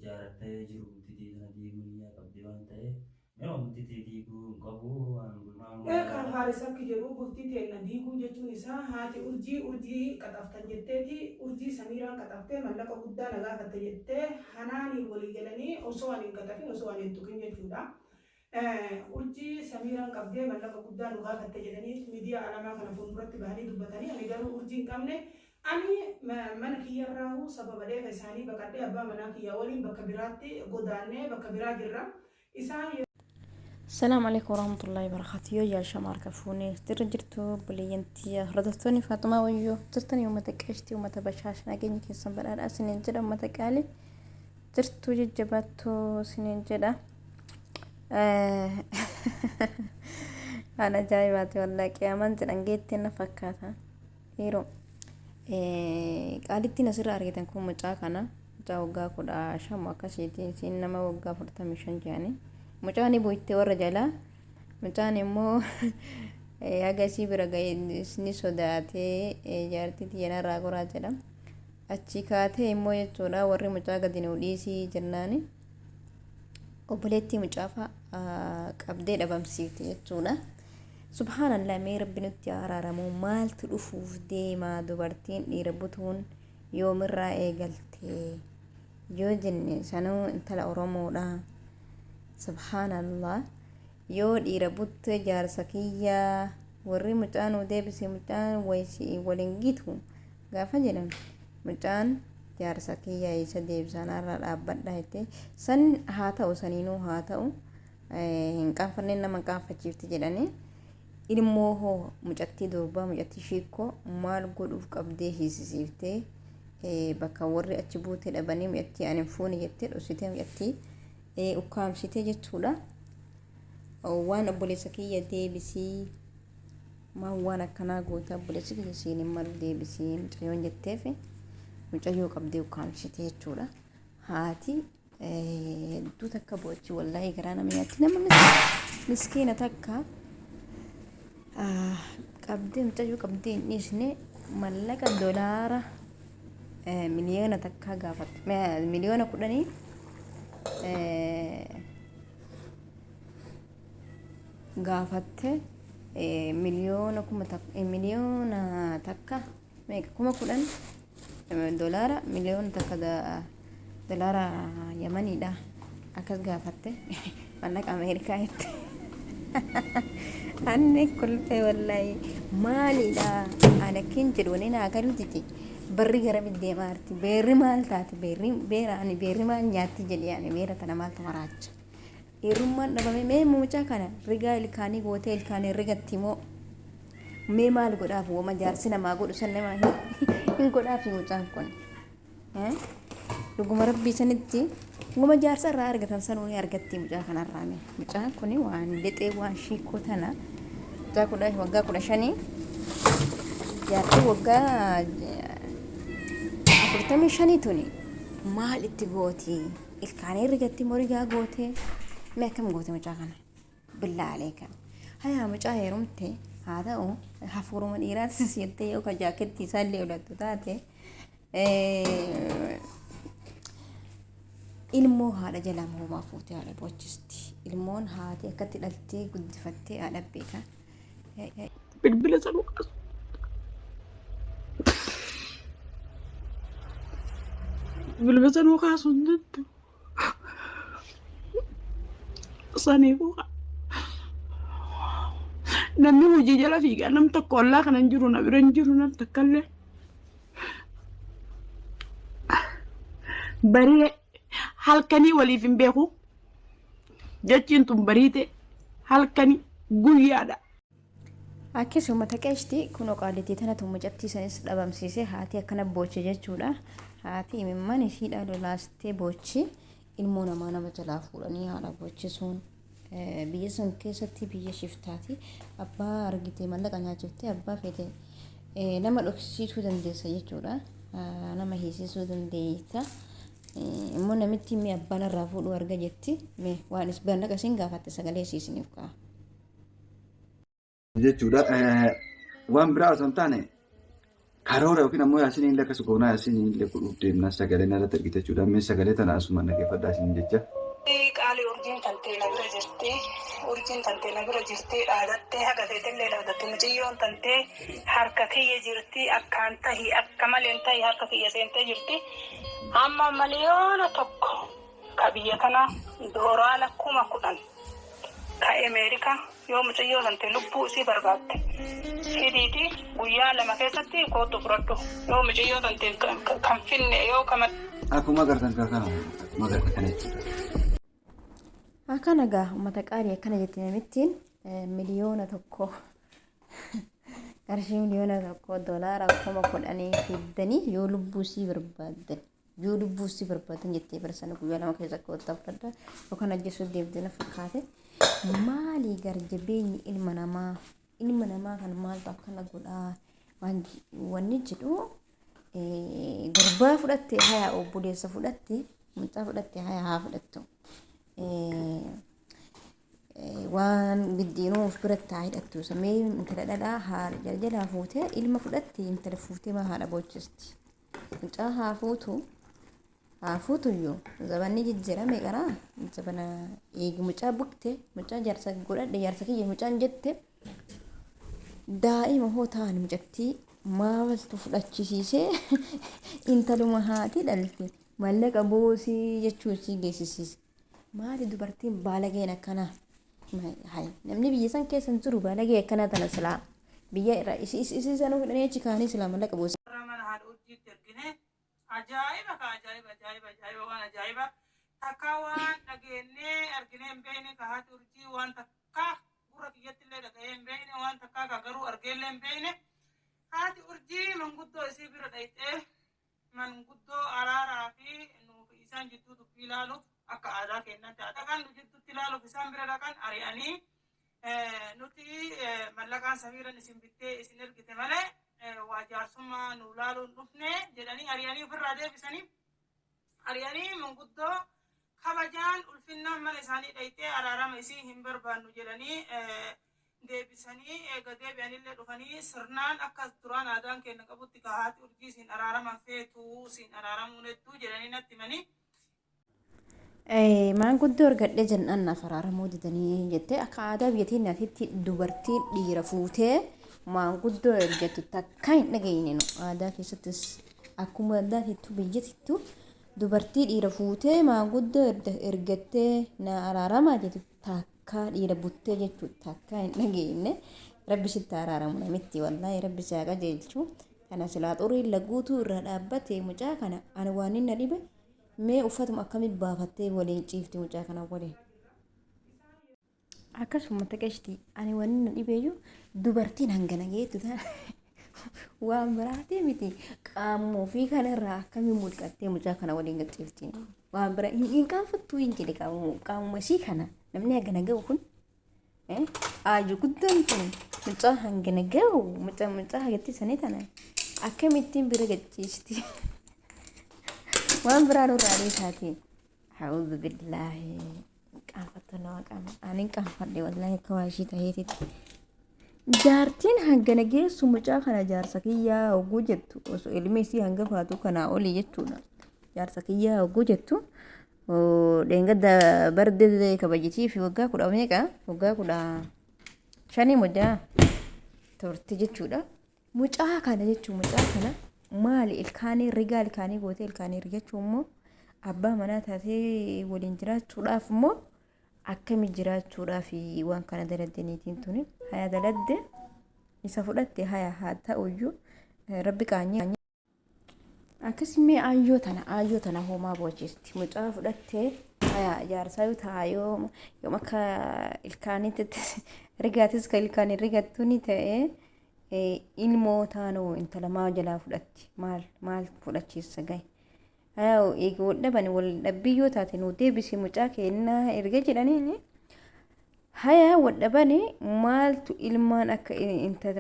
ijaarrattee jiru bultii tee tana diiguu niyyaa qabdi waan ta'eef nama bultii tee diiguu hin qabu waan Eekaa Faaris akki jedhu bultii teenna diiguu jechuun isaa haati urjii urjii qaxaftan jetteeti urjii samiiraan qaxaftee mallaqa guddaa na gaafatte jettee hanaaniin walii galanii osoo ani hin qaxafin osoo ani hin tuqin jechuudha. Urjii samiiraan qabdee mallaqa guddaa nu gaafatte jedhanii miidiyaa alamaa kana fuulduratti bahanii dubbatanii ani garuu urjii hin qabne ani mana kiyyarraahuu sababa dheeka isaanii baqadhee abbaa manaa kiyyaa waliin bakka biraatti godaannee bakka biraa jirra. Isaan yeroo. Salaam alaikum warahmatullahi wabarakatuh. Yoo yaa shama harka fuunee jirra jirtu obboleeyyan tiyya hordoftoonni Faaxumaa Wayyoo jirtanii uummata qeeshtii uummata bashaash nageenya keessan badhaadhaa isiniin jedha uummata qaalii jirtuu jajjabaattuu isiniin jedha. Waan ajaa'ibaati wallaahi qiyaamaan jedhan geettiin na fakkaata. Dhiiroo qaalittiin asirra argitan kun mucaa kana mucaa waggaa 15 akkasiiti isiin nama waggaa 45 jedhanii mucaan ni boo'itte warra jalaa mucaan immoo haga isii bira ga'e ni sodaatee jaartii tiyya narraa goraa jedha achi kaatee immoo jechuudha warri mucaa gadi nuu dhiisii jennaani obboleettii mucaafaa qabdee dhabamsiifte jechuudha. Subhaanallah mee rabbi nutti haa araaramu maaltu dhufuuf deema dubartiin dhiira butuun yoomirraa eegalte yoo jenne sanuu intala oromoodha subhaanallah yoo dhiira butte jaarsa kiyyaa warri mucaa nuu deebise mucaan waysi waliin gitu gaafa jedhan mucaan jaarsa kiyya isa deebisaan har'a dhaabbadha jette san haa ta'u saniinuu haa ta'u hin qaanfanneen nama qaanfachiifti jedhanii ilmoo hoo mucattii durbaa mucattii shiikkoo maal godhuuf qabdee hiisisiiftee bakka warri achi buutee dhabanii mucattii ani hin fuune jettee dhoksitee mucattii ukkaamsitee jechuudha. Waan obboleessa kiyya deebisii maal waan akkanaa goota obboleessi kiyya siin hin malu deebisii mucayyoon jetteef mucayyoo qabdee ukkaamsitee jechuudha. Haati hedduu takka boochi wallaahi garaa nama nyaatti nama miskiina takka qabdee mucayyoo qabdee hin dhiisne mallaqa dolaara 1,000,000 gaafatte 10,000,000 gaafatte miliyoona kuma takka 1,000,000 meeqa 10,000 dolaara 1,000,000 dolaara yamaniidha akkas gaafatte mallaqa ameerikaa jette anni kolfee wallaahi maaliidha ani akkin jedhu wani naa galuu dide barri garami deemaa jirti beerri maal taati beerri beera ani beerri maal nyaatti jedhe ani beera tana maaltu maraacha Dhiirummaan dhabame mee mucaa kana rigaa ilkaanii gootee ilkaanii rigatti moo mee maal godhaaf woma jaarsi namaa godhu san nama hin godhaaf mucaan kun dhuguma rabbii sanitti woma jaarsa irraa argatan sanuu ni argatti mucaa kanarraa mee mucaan kun waan lixee waan shiikoo tana mucaa kudha waggaa 15 jaartii waggaa 45 tuni maal itti gooti Ilkaanii rigatti immoo rigaa gootee mee akkam goote mucaa kana billaa aleeka hayaa mucaa heerumte haa ta'u hafuuruma dhiiraatis jettee yoo ka jaakettii isaallee godhattu taate ilmoo haadha jalaa moomaa fuutee haadha boochisti ilmoon haati akkatti dhaltee guddifattee haadha beeka. Bilbila sanuu kaasu. Bilbila sanuu kaasuu hin danda'u. Saniifuu namni hojii jala fiigaa nam tokko ollaa kana hin jiru na bira hin jiru nam takka illee. Bari'ee halkanii waliif hin beeku. Jechiin tun bariite halkanii guyyaadha. Akkasuma uummata qeeshti kunoo qaallittii tanatu mucattii sanis dhabamsiise haati akkana booche jechuudha. Haati imimmaan ishiidha lolaastee boochi ilmoo namaa nama jalaa fuudhanii haadha boochisuun biyya sun keessatti biyya shiftaati. Abbaa argite mallaqa nyaachiftee abbaa feete nama dhoksisiisuu dandeessa jechuudha. Nama hiisisuu dandeessa. Immoo namitti mee abbaan irraa fuudhuu arga jetti mee waan is mallaqa isin gaafatte sagalee isii isiniif ka'a. Jechuudha. Waan biraa osoo hin taane Karoora yookiin ammoo Yaasiniin illee akkas goonaa Yaasiniin illee godhuuf deemnaa sagalee narratti ergite jechuudha. Mee sagalee tana asuma dhaggeeffadhaa isin jecha. Qaali urjiin tantee na bira jirti. Urjiin tantee na bira jirti. Dhaadattee haga feetellee dhaadatte mucayyoon tantee harka kiyya jirti. Akkaan tahi akka maleen tahi harka kiyya seentee jirti. Amma 1,000,000 ka biyya kanaa dooraala 10,000 ka Ameerikaa yoo mucayyoo tantee lubbuu isii barbaadde fidiiti guyyaa 2 keessatti koottu fudhadhu yoo mucayyoo tantee kan finne yoo kama. Akkuma agartan kana akkuma agartan kana jechuudha. Akkana gaa uummata qaalii akkana jetti namittiin 1,000,000 qarshii 1,000,000 doolaara 10,000 fiddanii yoo lubbuu sii barbaaddan yoo lubbuu sii barbaaddan jettee barsan guyyaa 2 keessa koottaa fudhadha yookaan ajjeesuu deemte na fakkaate. Maali garjabeenyi ilma namaa ilma namaa kan maaltu akkana godhaa wanni jedhu gurbaa fudhatte haya obboleessa fudhatte mucaa fudhatte haya haa fudhattu. Waan biddiinuu of biratti haa hidhattu. Samee intala dhadhaa haadha jaljalaa fuutee ilma fudhatte intala fuutee maa haadha boochisti. Mucaa haa fuutu haa fuutuyyuu zabanni jijjiirame qaraa zabana eegi mucaa bukte mucaa jaarsa godhadhe jaarsa kiyya mucaan jette daa'ima hoo ta'an mucattii maaltu fudhachisiisee intaluma haati dhalte mallaqa boosii jechuu isii geessisiise. Maali dubartiin baalageen akkanaa? Hay namni biyya san keessa hin jiru baalagee akkanaa tana silaa biyya irraa isii sanuu fidhanii achi kaanii silaa mallaqa boosii. Warra mana haadha urjiitti ergine ajaa'iba ka ajaa'iba ajaa'iba ajaa'iba waan ajaa'iba takkaa waan dhageennee arginee hin beekne ka haati urjii waan takkaa gurra kiyyatti illee dhaga'ee hin beekne waan takkaa ka garuu argee illee hin beekne haati urjii manguddoo isii bira dhayxee manguddoo araaraa fi nuuf isaan jidduu dubbii ilaaluuf akka aadaa keenyatti haa dhaqan nu jidduutti ilaaluuf isaan bira dhaqan ari'anii nuti mallaqaan samiiran isin bittee isin ergite malee waa jaarsummaa nu laaluun dhufne jedhanii ari'anii ofirraa deebisanii ari'anii manguddoo kabajaan ulfinnaan mana isaanii dhayxee araarama isii hin barbaannu jedhanii deebisanii eega deebi'anillee dhufanii sirnaan akka duraan aadaan keenya qabutti ka haati urjii siin araaraman feetuu siin araaramuun hedduu jedhanii natti himanii. Maanguddoo argadhee jennaan naaf araaramuu didanii jettee akka aadaa biyya teenyaatitti dubartiin dhiira fuutee maanguddoo ergattu takka hin dhageenye nu aadaa keessattis akkuma aadaatittu biyyatittu dubartii dhiira fuutee maanguddoo ergattee na araaramaa jettu takka dhiira buttee jechuudha takka hin dhageenye. Rabbi sitti araaramu namitti wallaahi rabbi si haa qajeelchu. Kana silaa xuriin laguutuu irraa dhaabbate mucaa kana ani waan inni na dhibe mee uffatuma akkamii baafattee waliin ciifti mucaa kana waliin. Akkasuma taqeshti ani waan inni na dhibeeyyuu dubartiin hangana geettu tana waan biraatii miti qaamuma ofii kanarraa akkamiin mulqattee mucaa kana waliin gachiifti waan bira hin qaanfattuu hin jedhe qaamuma ishii kana namni hangana ga'u kun aayyu guddaan kun mucaa hangana ga'u mucaa mucaa hagatti sanii tana akkamittiin bira gachiisti waan biraa nurraa dhiisaatiin a'uudhu billaahi qaanfattu nama qaama ani hin qaanfadhe wallaahi akka waa ishii taheetitti. Jaartiin hangana geessu mucaa kana jaarsa kiyyaa hogguu jettu osoo ilmi isii hangafaatu kanaa olii jechuudha. Jaarsa kiyyaa hogguu jettu dheengadda bardee kabajitii fi waggaa kudha meeqa waggaa 15 mucaa turte jechuudha. Mucaa kana jechuun mucaa kana maali ilkaanii rigaa ilkaanii gootee ilkaanii rigachuu immoo abbaa manaa taatee waliin jiraachuudhaaf immoo akkami jiraachuudhaaf waan kana daladde niitiin tuni haya daladde isa fudhatte haya haa ta'uyyuu rabbi qaanyee. Akkasumee aayyoo tana aayyoo tana hoomaa boochisti mucaa fudhattee haya jaarsaa yoo ta'a yoo yoom akka ilkaaniitti rigaatis ka ilkaanii rigattu ni ta'e ilmoo taanoo intala maa jalaa fudhatti maal maal fudhachiisa gahe. Eega wal dhaban wal dhabbii yoo taate nuu deebisi mucaa kennaa erga jedhaniini haya wal dhabani maaltu ilmaan akka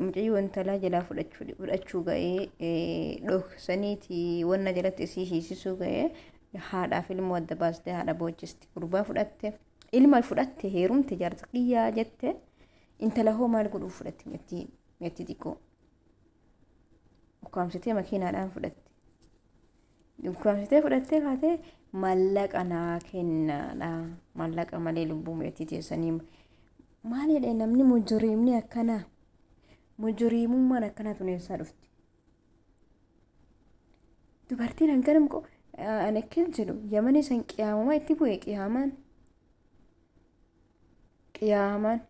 mucayyoo intalaa jalaa fudhachuu ga'ee dhoksaniiti wanna jalatti isii hiisisuu ga'ee haadhaaf ilmoo adda baastee haadha boochisti gurbaa fudhatte ilma fudhatte heerumte jaarsa kiyyaa jette intala hoo maal godhuuf fudhatti meettii xiqqoo. Ukkaamsitee makiinaadhaan fudhatte. Ukkaamsitee fudhattee kaatee mallaqa naa kennaadha. Mallaqa malee lubbuu mucattii teessanii maal jedhee namni mujuriimni akkanaa mujuriimummaan akkanaa tun eessaa dhufti? Dubartiin hanganam qo ani akkan jedhu yamanii san qiyaamumaa itti bu'e qiyaamaan qiyaamaan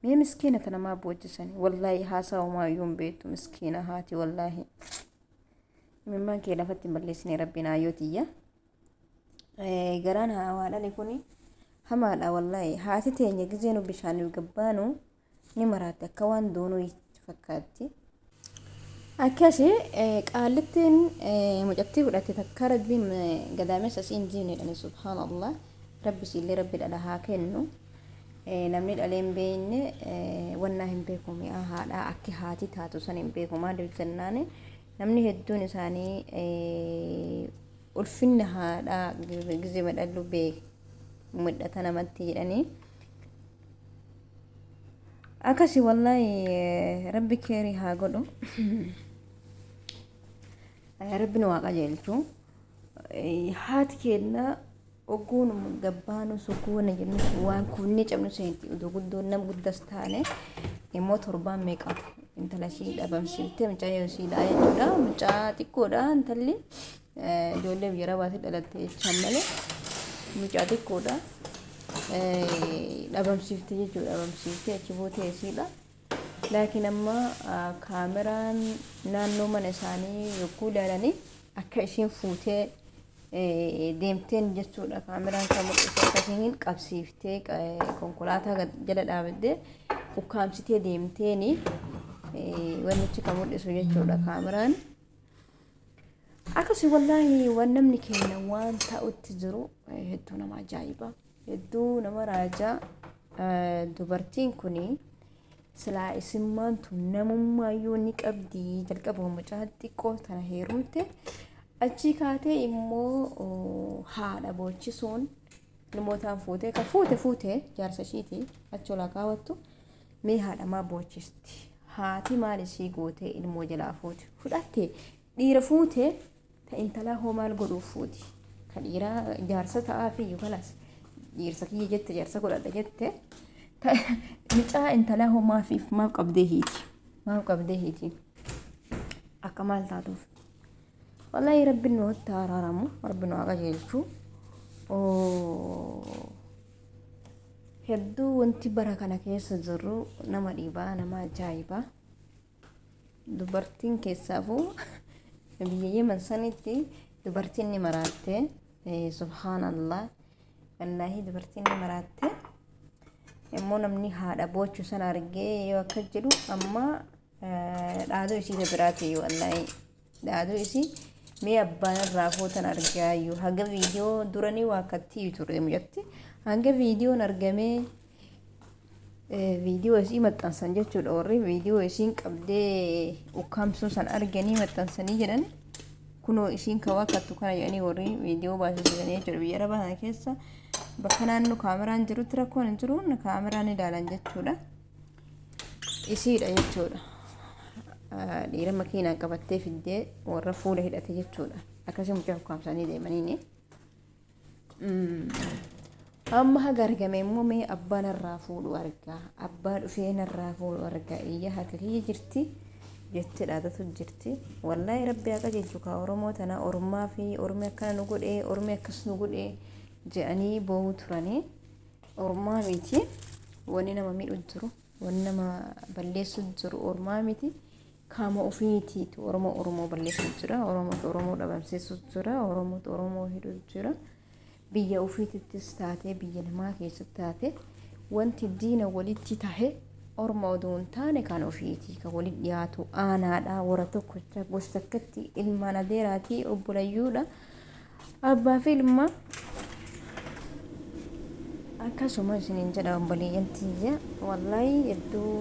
mee miskiina tana maa boochisani wallaahi haasawumaa iyyuu hin beektu miskiina haati wallaahi imimmaan kee lafatti hin balleessine rabbiin aayyoo tiyya garaan waa dhale kuni hamaadha wallaahi haati teenya gizee nu bishaaniif gabbaanu ni maraatti akka waan doonuu fakkaatti. Akkasi qaallittiin mucattii fudhatte takka rabbiin gadaamessa isii hin jiine jedhani subhaanallah rabbi isiillee rabbi dhala haa kennu namni dhalee hin beekne wannaa hin beeku mi'aa haadhaa akki haati taatu san hin beeku maaliif jennaan namni hedduun isaanii ulfinna haadhaa gizee madhallu beek mul'ata namatti jedhanii Akkasi wallahi rabbi keerii haa godhu. Rabbi nu haa qajeelchu. Haati keenna ogguun gabbaanus ogguu wana jennus waan kufnee cabnu seenti odoo guddoo nam guddas taane immoo torbaan meeqaaf intala ishii dhabamsiiftee mucaa ishiidha jechuudha. Mucaa xiqqoodha intalli ijoollee biyya rabaatti dhalatte jechaan malee mucaa xiqqoodha. Dhabamsiifte jechuudha dhabamsiifte achi buutee isiidha. Laakiin amma kaameraan naannoo mana isaanii yogguu ilaalanii akka ishiin fuutee deemteen jechuudha. Kaameraan kan mul'isu akka ishiin qabsiiftee konkolaataa jala dhaabattee ukkaamsitee deemteeni wannichi kan mul'isu jechuudha kaameraan. Akkasii wallaahi waan namni keenya waan ta'utti jiru hedduu nama ajaa'iba. Hedduu nama raajaa dubartiin kun silaa isimmaan tun namummaayyuu ni qabdi jalqaba mucaa xiqqoo tana heerumte achii kaatee immoo haadha boochisuun ilmootaan fuutee ka fuute fuute jaarsa ishiiti achi olaa kaawwattu mee haadha maa boochisti haati maal isii gootee ilmoo jalaa fuute fudhatte Dhiira fuute ta intalaa hoo maal godhuuf fuuti? Ka dhiiraa jaarsa ta'aafiyyuu kalaas dhiirsa kiyya jette jaarsa godhadha jette ta micaa intalaa hoo maafiif maaf qabdee hiiti? Maaf qabdee hiiti? Akka maal taatuuf? Wallaahi rabbiin nu hotti haa araaramu rabbi nu haa qajeelchu. Hedduu wanti bara kana keessa jirru nama dhibaa nama ajaa'iba. Dubartiin keessaafuu biyya Yemen sanitti dubartiin ni maraatte. Subhaanallah. Wallaahi dubartiin ni maraatte. Immoo namni haadha boochu sana argee yoo akka jedhu amma dhaaduu isii ta biraati wallaahi. Dhaaduu isii mee abbaan irraa fuutan argaayyuu haga viidiyoo duranii waa akkatti ture mucatti hanga viidiyoon argamee viidiyoo isii maxxansan jechuudha warri viidiyoo isiin qabdee ukkaamsuu san arganii maxxansanii jedhan kunoo isiin ka wakkattu kana jedhanii warri viidiyoo baasisanii jechuudha biyya arabaa kana keessa bakka naannoo kaameraan jirutti rakkoon hin jiru kaameraan ilaalan jechuudha isiidha jechuudha dhiira makiinaan qabattee fiddee warra fuula hidhate jechuudha akkasii mucaa ukkaamsanii deemaniini. Amma haga argame immoo mee abbaa narraa fuudhu argaa abbaa dhufee narraa fuudhu argaa iyya harka kiyya jirti jettee dhaadatu jirti wallaahi rabbi haa qajeelchu kaa oromoo tana ormaa fi ormi akkana nu godhee ormi akkas nu godhee jedhanii boo'uu turanii ormaa miti wanni nama miidhu jiru wanni nama balleessu jiru ormaa miti kaama ofiitiitu oromoo oromoo balleessu jira oromootu oromoo dhabamsiisu jira oromootu oromoo hidhu jira biyya ofiitittis taatee biyya namaa keessatti taate wanti diina walitti tahe orma oduu hin taane kan ofiitii kan walitti dhiyaatu aanaadha warra tokkocha gosa takkatti ilmaan adeeraatii obbolayyuudha abbaa fi ilma akkasuma isiniin jedha obboleeyyan tiyya wallaahi hedduu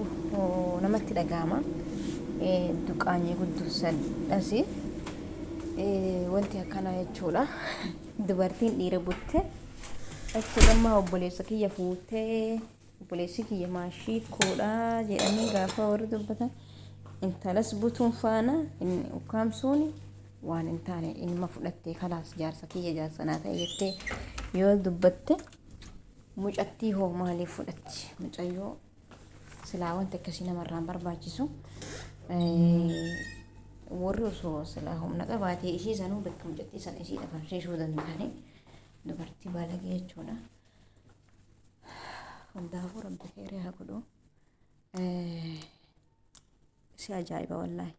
namatti dhaga'ama hedduu qaanyii gudduu wanti akkanaa jechuudha dubartiin dhiira butte achi gammaa obboleessa kiyya fuutee obboleessi kiyya maashii koodha jedhanii gaafa warri dubbatan Intalas butuun faana inni ukkaamsuun waan hin taane. Ilma fudhattee kalaas jaarsa kiyya jaarsa naa ta'e jettee yoo dubbatte, mucattii hoo maaliif fudhatti? Mucayyoo silaa wanti akkasii namarraan barbaachisu. Warri osoo silaa humna qabaatee ishii sanuu bakka mucattii sana ishii dhabamsiisuu danda'ani. Dubartii baalagee jechuudha. Hundaafuu Rabbi kheyrii haa godhu. Si ajaa'iba wallaahi.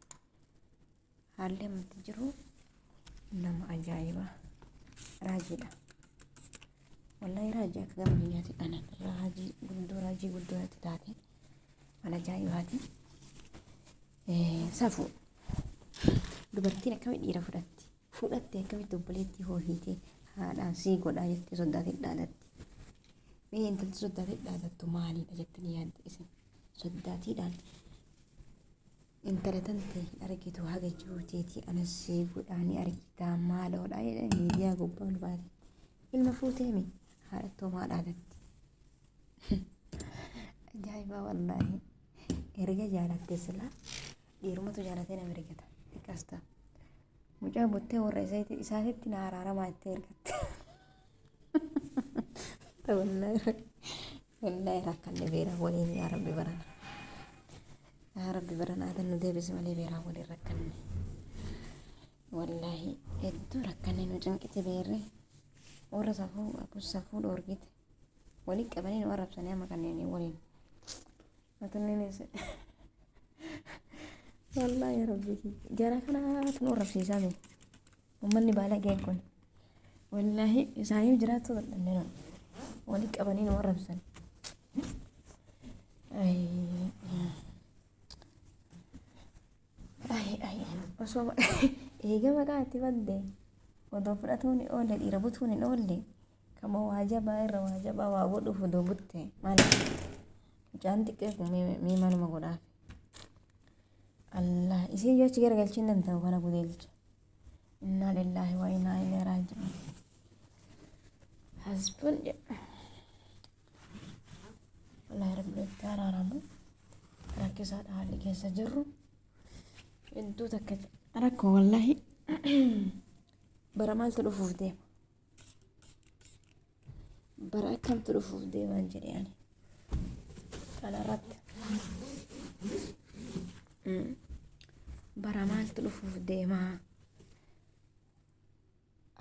Haalli ammatti jiru nama ajaa'iba. Raajiidha. Wallaahi raajii akka gama kiyyaatti anan raajii guddoo raajii guddoo natti taate. Waan ajaa'ibaati. Safuu. Dubartiin akkamitti dhiira fudhatti? Fudhatte akkamitti obboleettii hoo hiitee haadhaan sii godhaa jettee soddaatiin dhaadatti? Mee intalti soddaatiin dhaadattu maaliidha jettanii yaadde isin? Soddaatiidhaan intala tante hin argitu haga jiruuteetii anas sii godhaa ni argitaa maaloodha jedhan miidiyaa gubbaa ol baate. Ilma fuuteemi haadhattoo maa dhaadatti? Ajaa'ibaa wallaahi. Erga jaalatte silaa dhiirumatu jaalatee nama ergata. Xiqqaas ta'a. Mucaa buttee warra isaatitti na araaramaa jettee ergatte. Wallaahi rakkanne beeraa waliin, yaa Rabbi barana. Yaa Rabbi barana ati nu deebisi malee beeraa waliin rakkanne. Wallaahi hedduu rakkanne, nu cinqite beerre. Warra safuu abus safuu dhoorgite. Walii qabanii nu arrabsanii amma kanneen waliin. Matunneenis wallaahi yaa Rabbi jara kanaatu nu arrabsiisaa mee. Uummanni baalageen kun. Wallaahi isaaniif jiraachuu dadhabne nu. Walii qabanii nu arrabsan. Ay ay osoo eega maqaa itti badde odoo fudhatuun hin oolle, dhiira butuun hin oolle, kama waa jabaa irra waa jabaa waa godhuuf odoo butte maal mucaan xiqqee kun mee maaluma godhaaf? Allah isii yoo achi garagalchuu hin danda'u kana gudeelcha. Innaa lillaahi wa innaa ilaihi raaji'uun. Hasbun jedha. Wallaahi Rabbi nutti araaramu. Rakkisaadha haalli keessa jirru. Hedduu takka rakkoo wallaahi. Bara maaltu dhufuuf deema? Bara akkamtu dhufuuf deemaan jedhee ani. Kanarratti. Bara maaltu dhufuuf deemaa?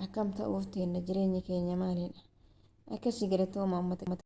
Akkam ta'uuf teenna, jireenyi keenya maalidha? Akkasii galatooma uummata.